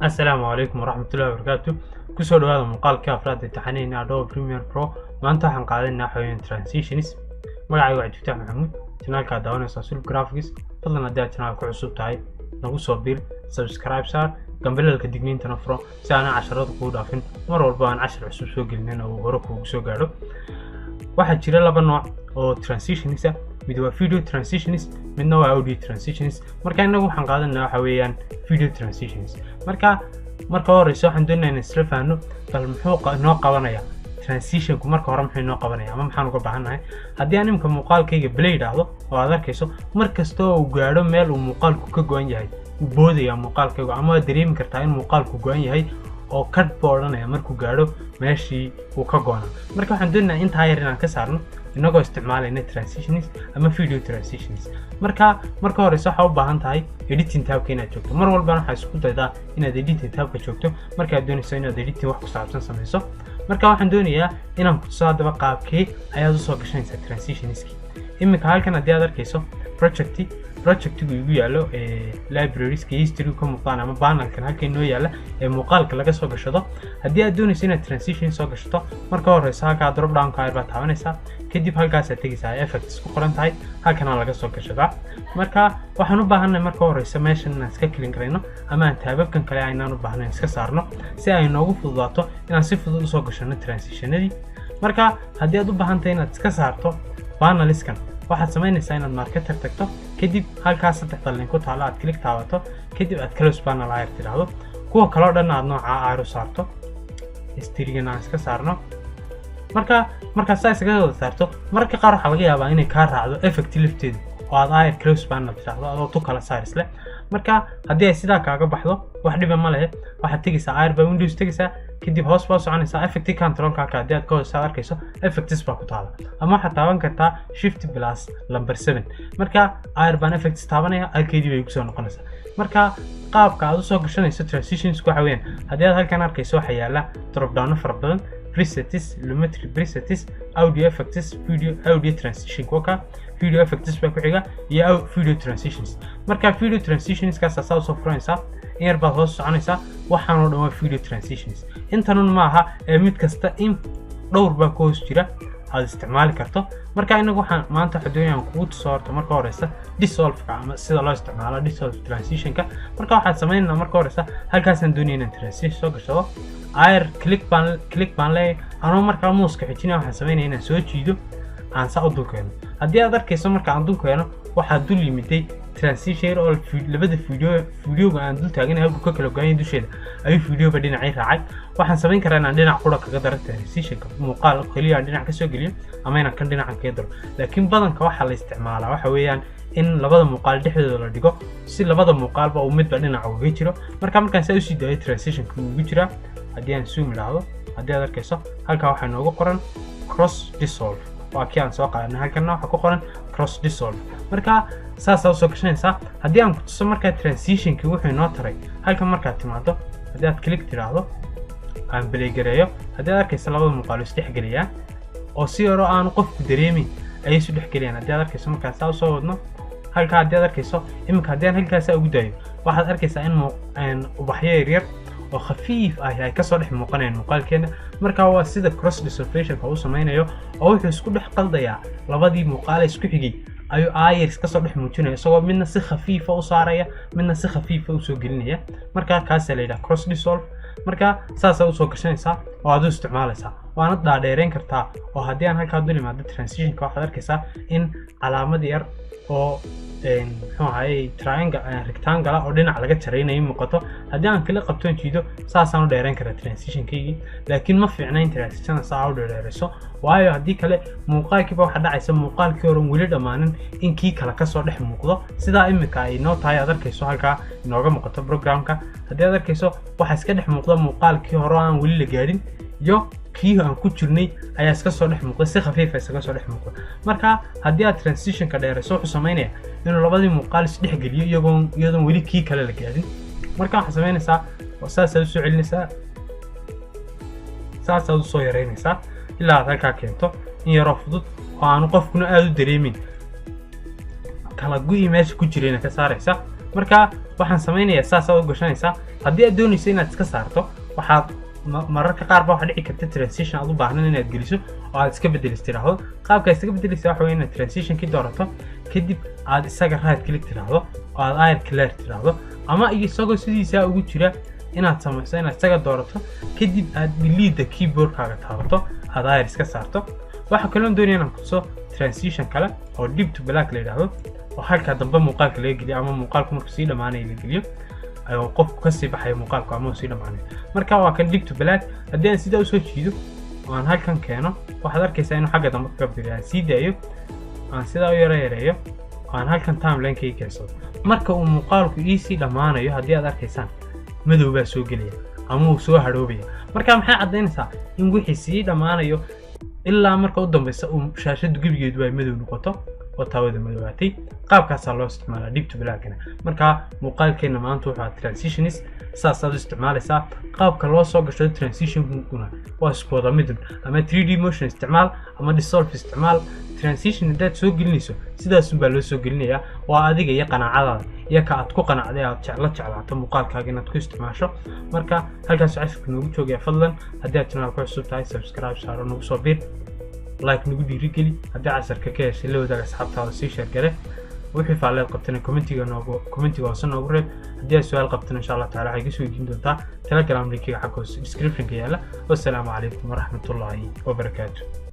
Assalaamu calaykum waraxmatullahi wabarakaatu. Kusoo dhawaada muuqaalkii afraad ee taxaneyna Adobe Premiere Pro. Maanta waxaan qaadanaynaa xawayaan transitions. Magacayga waa Cabdifataax Maxamuud, channelka aad daawanaysaa Sulb Graphics. Fadlan, haddii aad channelka ku cusub tahay, nagu soo biir, subscribe saar, gambaleelka digniintana furo si aanan casharada kugu dhaafin. Mar walba aan cashar cusub soo gelinana uu hore kuugu soo gaadho. Waxaa jira laba nooc oo transitions ah: mid waa video transitions, midna waa audio transitions. Marka innagu waxaan qaadanaa waxa weeyaan video transitions. Marka marka horeysa waxaan doonaynaa inaan isla fahanno bal muxuu inoo qabanaya transitionku. Marka hore muxuu inoo qabanaya ama maxaan uga baahannahay? Haddii aan imika muuqaalkayga play idhaahdo oo aad arkayso, mar kasta oo uu gaadho meel uu muuqaalku ka go-an yahay, uu boodaya muuqaalkaygu, ama waad dareemi kartaa in muuqaalku go-an yahay oo cut buu odhanaya markuu gaadho meeshii uu ka go'naa. Marka waxaan doonaynaa intaa yar inaan ka saarno inagoo isticmaalayna transitions ama video transitions. Marka marka horeyse waxaa u baahan tahay editing tabka inaad joogto. Mar walbana waxaa isku daydaa inaad editing tabka joogto markaad doonayso inaad editing wax ku saabsan samayso. Marka waxaan doonayaa inaan ku tuso haddaba qaabkee ayaad usoo gashanaysaa transitionski. Iminka halkan haddii aad arkayso, projectigu igu yaallo librarieska history ka muuqdaan ama panelkan halkan inoo yaalla ee muuqaalka laga soo gashado, haddii aad doonayso inaad transition soo gashato, marka horeysa halkaa drop downka ayar baad taabanaysaa, kadib halkaasaad tegaysaa effects ku qoran tahay, halkanaa laga soo gashadaa. Marka waxaan u baahannahay marka horeysa meeshan inaan iska clean garayno ama aan tababkan kale aynaan u baahnayn iska saarno, si ay noogu fududaato inaan si fudud usoo gashano transitionadii. Marka haddii aad u baahan tahay inaad iska saarto paneliskan, waxaad samaynaysaa inaad marquee tagto, kadib halkaas saddexda link ku taalo aad click taabato, kadib aad close panel ayar tidhaahdo, kuwa kaloo dhan aad noocaa ayar u saarto, historygan aan iska saarno. Marka markaad saa isaga wada saarto, mararka qaar waxaa laga yaabaa inay kaa raacdo effect lafteedu oo aad ayar close panel tidhaahdo adoo tu kala saar isle. Marka haddii ay sidaa kaaga baxdo, wax dhiba ma lehe. Waxaad tegaysaa ayar baa Windows tegaysaa, kadib hoos baa soconaysaa, effect controlka halka haddii aad ka hoos aad arkayso effects baa ku taala, ama waxaad taaban kartaa Shift plus number 7. Marka ayar baan effects taabanaya, halkeedii bay kusoo noqonaysaa. Marka qaabka aad usoo gashanayso transitions waxa weeyaan, haddii aad halkan arkayso, waxaa yaala drop downo fara badan: presets, Lumetri presets, audio effects, video, audio transition. Kuwa ka video effects baa ku xiga iyo video transitions. Marka video transitions kaas asaa usoo furanaysaa, in yar baad hoos soconaysaa. Waxaan oo dhan waa video transitions. Intanun maaha ee mid kasta in dhowr baa ku hoos jira aad isticmaali karto. Marka inagu waxaan maanta waxaa doonaya aan kugu tuso horta marka horeysa dissolve-ka ama sida loo isticmaalo dissolve transitionka. Marka waxaad sameynaynaa marka horeysa, halkaasaan doonaya inaan transition soo gashado, ayar click baan leeyahay anoo markaa mouseka xijinaya. Waxaan sameynaya inaan soo jiido, aan saa u dul keeno. Haddii aad arkayso, marka aan dul keeno, waxaa dul yimiday transition yar oo labada video, videoga aan dul taaganay halkuu ka kala go'anya dusheeda ayuu videoba dhinacii raacay. Waxaan samayn karaa inaan dhinac qura kaga daro transitionka, muuqaal keliya aan dhinac kasoo geliyo, ama inaan kan dhinacan kaga daro. Laakiin badanka waxaa la isticmaalaa waxa weeyaan in labada muuqaal dhexdooda la dhigo, si labada muuqaalba uu midba dhinaca uga jiro. Marka markaan saa usii daayo, transitionka wuu ugu jiraa. Haddii aan zoom idhaahdo, haddii aad arkayso, halkaa waxaa noogu qoran cross dissolve, waa kii aan soo qaadanay. Halkanna waxaa ku qoran cross dissolve. Marka saasaa usoo gashanaysaa. Haddii aan ku tuso markaa transitionkii wuxuu inoo taray, halkan markaad timaado, haddii aad click tidhaahdo, aan play gareeyo, haddii aad arkayso, labada muuqaalo isdhexgeliyaan oo si yaroo aanu qofku dareemin ayay isu dhexgeliyaan. Haddii aad arkayso, markaa saa usoo wadno halkaa, haddii aad arkayso iminka, haddii aan halkaasaa ugu daayo, waxaad arkaysaa in ubaxyo yaryar oo khafiif ah ay kasoo dhex muuqanayaan muuqaalkeena. Marka waa sida cross dissolvationka uu sameynayo, oo wuxuu isku dhex qaldayaa labadii muuqaale isku xigay ayuu ayers kasoo dhex muujinaya, isagoo midna si khafiifa u saaraya, midna si khafiifa usoo gelinaya. Marka kaasaa la yidhaha cross dissolve. Marka saasaa usoo gashanaysaa oo aad u isticmaalaysaa, waana dhaadheereyn kartaa. Oo haddii aan halkaa dul imaado transitionka, waxaad arkaysaa in calaamad yar oo muxuu ahayey triangle rectangle oo dhinac laga jaraynayo muuqato. Haddii aan kala qabtoon jiido, saasaan u dheereyn karaa transitionkaygii. Laakiin ma fiicna in transitionada saa u dheereerayso, waayo haddii kale muuqaalkiiba waxaa dhacaysa muuqaalkii horan weli dhammaanin in kii kale kasoo dhex muuqdo, sidaa imika ay noo tahay. Aad arkayso halkaa inooga muuqato programka, haddii aad arkayso, waxaa iska dhex muuqda muuqaalkii hore aan weli la gaadhin iyo kii aan ku jirnay ayaa iska soo dhex muuqda, si khafiifa isaga soo dhex muuqda. Marka haddii aad transitionka dheerayso, wuxuu samaynaya inuu labadii muuqaal isdhex geliyo iyadoon weli kii kale la gaadhin. Marka waxaad samaynaysaa, saasaad usoo celinaysaa, saasaad usoo yaraynaysaa ilaa aad halkaa keento in yaroo fudud oo aanu qofkuna aada u dareemin kala gu'i meesha ku jirayna ka saaraysa. Marka waxaan samaynayaa, saasaad u gashanaysaa. Haddii aad doonayso inaad iska saarto, waxaad mararka qaar ba waxaa dhici karta transition aad u baahnan inaad geliso oo aad iska bedelis tiraahdo. Qaabka iskaga bedeleysa waxa weeye inaad transitionkii doorato, kadib aad isaga right click tiraahdo oo aad add clear tiraahdo, ama isagoo sidiisaa ugu jira inaad samayso inaad isaga doorato, kadib aad delete keyboardkaaga taabato, aad ayar iska saarto. Waxaa kaloo doonaya inaan kutuso transition kale oo dip to black la yidhaahdo, oo halka dambe muuqaalka laga geliyo ama muuqaalku markuu sii dhammaanayo la geliyo, oo qofku kasii baxayo muuqaalku ama uu sii dhammaanayo. Marka waa kan dip to black. Haddii aan sidaa usoo jiido oo aan halkan keeno, waxaad arkaysaa inuu xagga dambe kaga biriyo. Aan sii daayo, aan sidaa u yaro yareeyo oo aan halkan timeline-kayga keensado, marka uu muuqaalku iisii dhammaanayo, haddii aad arkaysaan, madow baa soo gelaya ama uu soo hadhoobaya. Marka maxay caddaynaysaa? In wixii sii dhammaanayo ilaa marka u dambeysa uu shaashadu gebigeedu ay madow noqoto oo taawada madoobaatay. Qaabkaasaa loo isticmaalaa dip to blackna. Marka muuqaalkeena maanta wuxuu ahaa transitions, saasaad u isticmaalaysaa. Qaabka loo soo gasho transitionkuna waa isku wada midun: ama 3D motion isticmaal ama dissolve isticmaal. Transition haddaad soo gelinayso, sidaasunbaa loo soo gelinayaa. Waa adiga iyo qanaacadaada iyo ka aad ku qanacday, aad jeclo jeclaato muuqaalkaaga inaad ku isticmaasho. Marka halkaas cashirka noogu joogaya. Fadlan, haddii aad channel ku cusub tahay, subscribe saaro, nagu soo bir, like nagu dhiirigeli. Haddii casharka ka heshay, la wadaag asxaabtaada, sii share gare. Wixii faalleed qabtana commentiga noogu, commentiga hoose noogu reeb. Haddii aad su-aal qabtana, insha Allah tacala, waxay kasoo weydiin doontaa Telegram linkiga xagga hoose descriptionka yaalla. Wassalaamu calaykum waraxmatullaahi wabarakaatu.